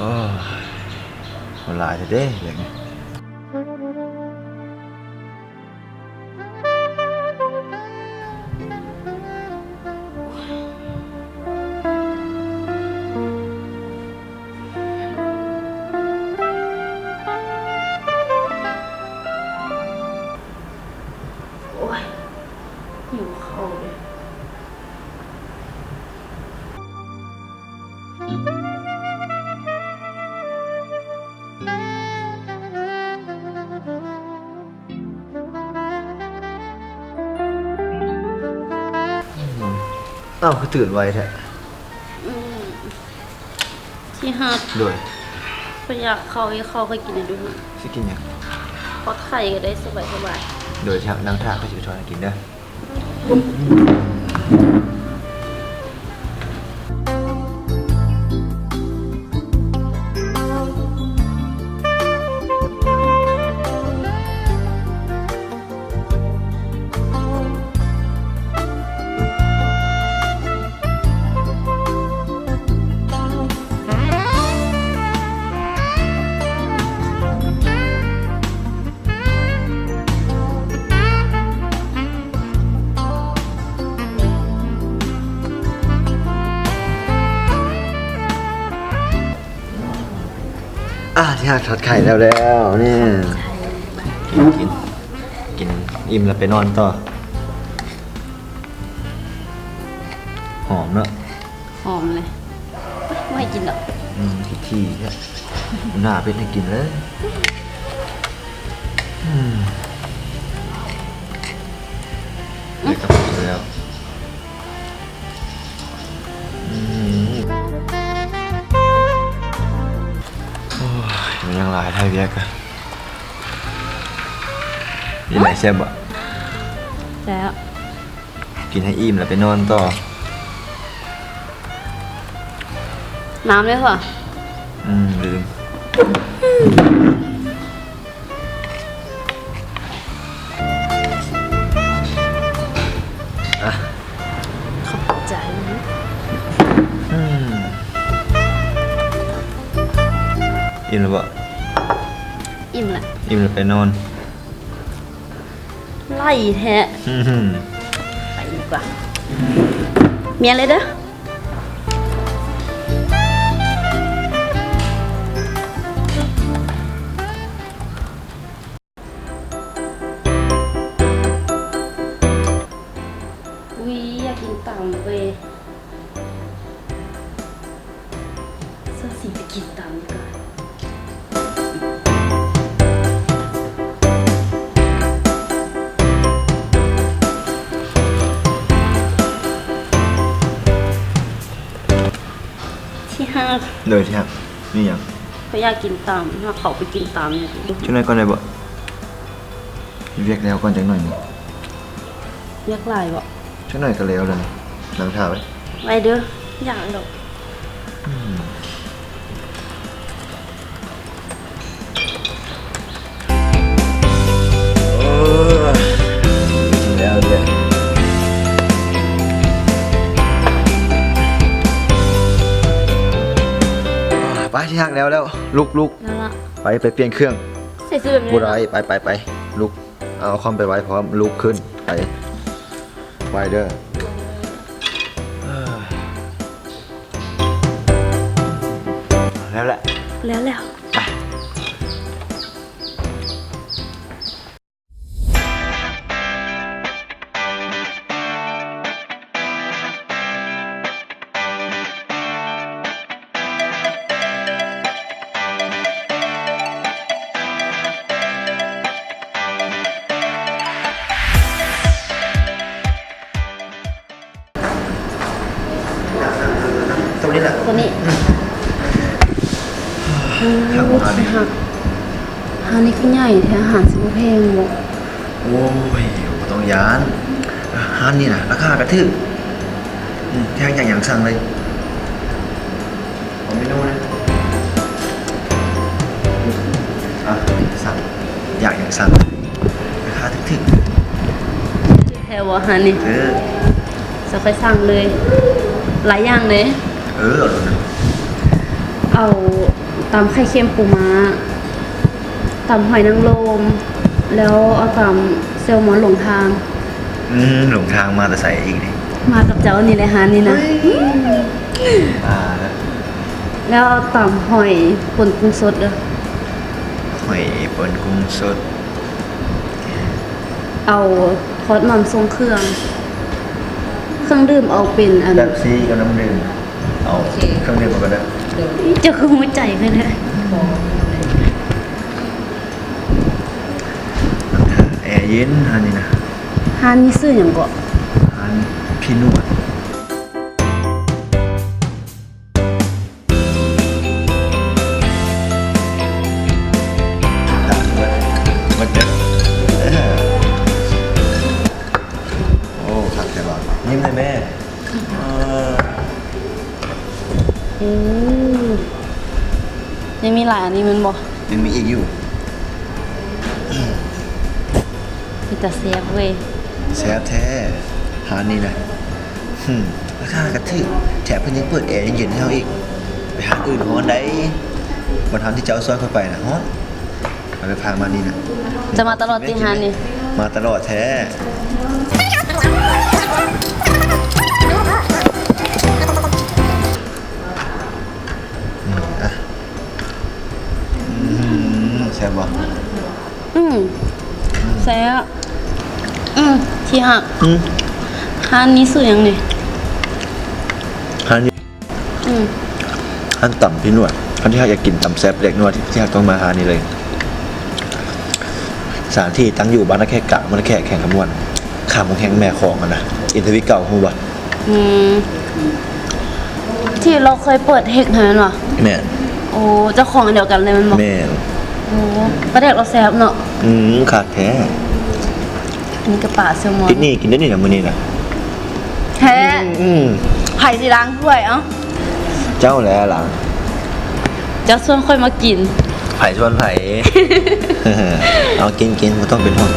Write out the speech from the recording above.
ໂອ້ຍ ມັນຫຼາຍແທ້ເດ້ວຽກນີ້. ໂອ້ຍ ຫິວເຂົ້າເດ້. ອ້າວ ຄືຕື່ນໄວແທ້? ອືມ ທີ່ຮັກ ໂດຍ ຂ້ອຍຢາກເຂົ້າ ເຮັດເຂົ້າໃຫ້ກິນແດ່ດູ. ຊິກິນຫຍັງ? ທອດໄຂ່ກໍໄດ້ ສະບາຍໆ. ໂດຍ ທີ່ຮັກ ນັ່ງຖ້າ ຂ້ອຍຊິໄປທອດໃຫ້ກິນເດີ. ອ່າ ທີ່ຮັກ ທອດໄຂ່ແລ້ວໆ ນີ້ ກິນ ກິນ ກິນ ອີ່ມແລ້ວໄປນອນຕໍ່. ຫອມເນາະ. ຫອມເລີຍ ບໍ່ໃຫ້ກິນດອກ. ອືມ ຂີ້ຖີ່ແທ້ ໜ້າເຮັດໃຫ້ກິນເລີຍ. ອືມ ໄດ້ກັບກິນແລ້ວ. ອືມ ໂອ້ຍ ມັນຍັງຫຼາຍແທ້ວຽກກະ. ນີ້ແຫຼະ ແຊບບໍ່? ແຊບ. ກິນໃຫ້ອີ່ມແລ້ວໄປນອນຕໍ່. ນ້ຳເດ້ພໍ່? ອືມ ລືມ. ອ່ະ ຂອບໃຈ. ອືມ ອີ່ມແລ້ວບໍ່? ອີ່ມລະ. ອີ່ມແລ້ວໄປນອນ. ໄຫຼແທ້. ໄປດີກວ່າ. ເມຍເລີຍເດີ. ອຸ້ຍ ຢາກກິນຕຳເວີຍ. ເຈົ້າຊິໄປກິນຕຳດີກວ່າ. ທີ່ຮັກ. ໂດຍ ທີ່ຮັກ. ມີຫຍັງ? ຂ້ອຍຢາກກິນຕຳ ຫາເຂົາໄປກິນຕຳຢູ່. ຈັກໜ້ອຍກ່ອນໄດ້ບໍ່? ເຮັດວຽກແລ້ວກ່ອນຈັກໜ້ອຍໜຶ່ງ. ວຽກຫຼາຍບໍ່? ຈັກໜ້ອຍກໍແລ້ວແລ້ວ. ນັ່ງຖ້າໄວ້. ໄວ້ເດີ ຢ້ານດອກ. ອືມ ໂອ້ຍ ກິນແລ້ວເດີ. ໄປ ທີ່ຮັກ ແລ້ວແລ້ວ. ລຸກ ລຸກ. ນັ້ນລະ ໄປ ໄປປ່ຽນເຄື່ອງ. ໃສ່ຊຸດແບບນີ້ບໍ່ໄດ້. ໄປ ໄປ ໄປ ລຸກ. ເອົາຄອມໄປໄວ້ພ້ອມ ລຸກຂຶ້ນ ໄປ ໄປເດີ. ແລ້ວແຫຼະ ແລ້ວແລ້ວ. ໂຕນີ້ລະ ໂຕນີ້. ອືມ ຄັກບໍ່ຮ້ານນີ້? ຄັກ. ຮ້ານນີ້ຄືໃຫຍ່ແທ້ ອາຫານຊິບໍ່ແພງບໍ່? ໂອ້ຍ ບໍ່ຕ້ອງຢ້ານ ຮ້ານນີ້ນະ ລາຄາກໍຖືກ. ອືມ ແພງ ຢາກຫຍັງສັ່ງເລີຍ. ຂໍເມນູແດ່. ອ່ະ ສັ່ງ ຢາກຫຍັງສັ່ງ ລາຄາຖືກໆ. ແທ້ບໍ່ຫັ້ນນີ້? ເອີ ເຈົ້າຄ່ອຍສັ່ງເລີຍ. ຫຼາຍຢ່າງເດ້. ເອີ ເອົາໂລດນະ. ເອົາ ຕຳໄຂ່ເຄັມປູມ້າ ຕຳຫອຍນາງລົມ ແລ້ວເອົາຕຳແຊວມອນຫຼົງທາງ. ອືມ ຫຼົງທາງມາແຕ່ໃສອີກນີ້? ມາກັບເຈົ້ານີ້ແຫຼະ ຮ້ານນີ້ນະ. ເຮີ້ຍ ມາແລ້ວ ແລ້ວເອົາຕຳຫອຍປົນກຸ້ງສົດເດີ້. ຫອຍປົນກຸ້ງສົດ ເອົາທອດມັນຊົງເຄື່ອງ. ເຄື່ອງດື່ມເອົາເປັນອັນ ເປັບຊີກັບນ້ຳດື່ມ. ເອົາ ໂອເຄ ເຄື່ອງດື່ມມາກ່ອນເດີ້. ເຈົ້າຄືຮູ້ໃຈຂ້ອຍແທ້. ແອເຢັນຮ້ານນີ້ນະ. ຮ້ານນີ້ຊື່ຫຍັງເກາະ? ຮ້ານພີ່ນວດ. ໂອ້ ຄັກແທ້ວ່າ. ຍິ້ມແດ່ແມ່. ອືມ ຍັງມີຫຼາຍອັນນີ້ແມ່ນບໍ່? ຍັງມີອີກຢູ່. ເປັນຕາແຊບເວີຍ. ແຊບແທ້ ຮ້ານນີ້ນະ. ຮຶ ລາຄາກະຖືກ ແຖມເພິ່ນຍັງເປີດແອເຢັນໆໃຫ້ເຮົາອີກ. ໄປຮ້ານອື່ນຮ້ອນໃດ໋ ບ່ອນທາງທີ່ເຈົ້າຊວນຂ້ອຍໄປນະ ຮ້ອນ. ເອົາ ໄປພາມານີ້ນະ. ຈະມາຕະຫຼອດຕິຮ້ານນີ້? ມາຕະຫຼອດແທ້. ອືມ ອະ ອືມ ແຊບບໍ່? ອືມ ແຊບ. ອືມ ທີ່ຮັກ. ອືມ ຮ້ານນີ້ຊື່ຫຍັງນີ້? ຮ້ານນີ້ ອືມ ຮ້ານຕຳພີ່ນວດ. ຄັນທີ່ຮັກຢາກກິນຕຳແຊບແປກນົວ ທີ່ ທີ່ຮັກຕ້ອງມາຮ້ານນີ້ເລີຍ. ສະຖານທີ່ຕັ້ງຢູ່ບ້ານນາແຂກກາງ ເມືອງນາແຂກ ແຂວງຄຳມ່ວນ ຂ້າມໂຮງແຮມແມ່ຂອງຫັ້ນນະ. ອິນທະວີເກົ່າ ຮູ້ບໍ່? ອືມ ທີ່ລາວເຄີຍເປີດເຮັດຫັ້ນແມ່ນບໍ່? ແມ່ນ. ໂອ້ ເຈົ້າຂອງອັນດຽວກັນເລີຍແມ່ນບໍ່? ແມ່ນ. ໂອ້ ປາແດກລາວແຊບເນາະ. ອືມ ຄັກແທ້. ອັນນີ້ກະປາແຊວມອນ. ຕິດໜີ້ ກິນໄດ້ນີ້ນະ ມື້ນີ້ນະ. ແທ້? ອືມ ໃຜຊິລ້າງຖ້ວຍ? ເອົ້າ ເຈົ້າແຫຼະລ້າງ. ເຈົ້າຊວນຂ້ອຍມາກິນ. ໃຜຊວນໃຜ? ເອົາ ກິນໆ ບໍ່ຕ້ອງເປັນຫ່ວງ.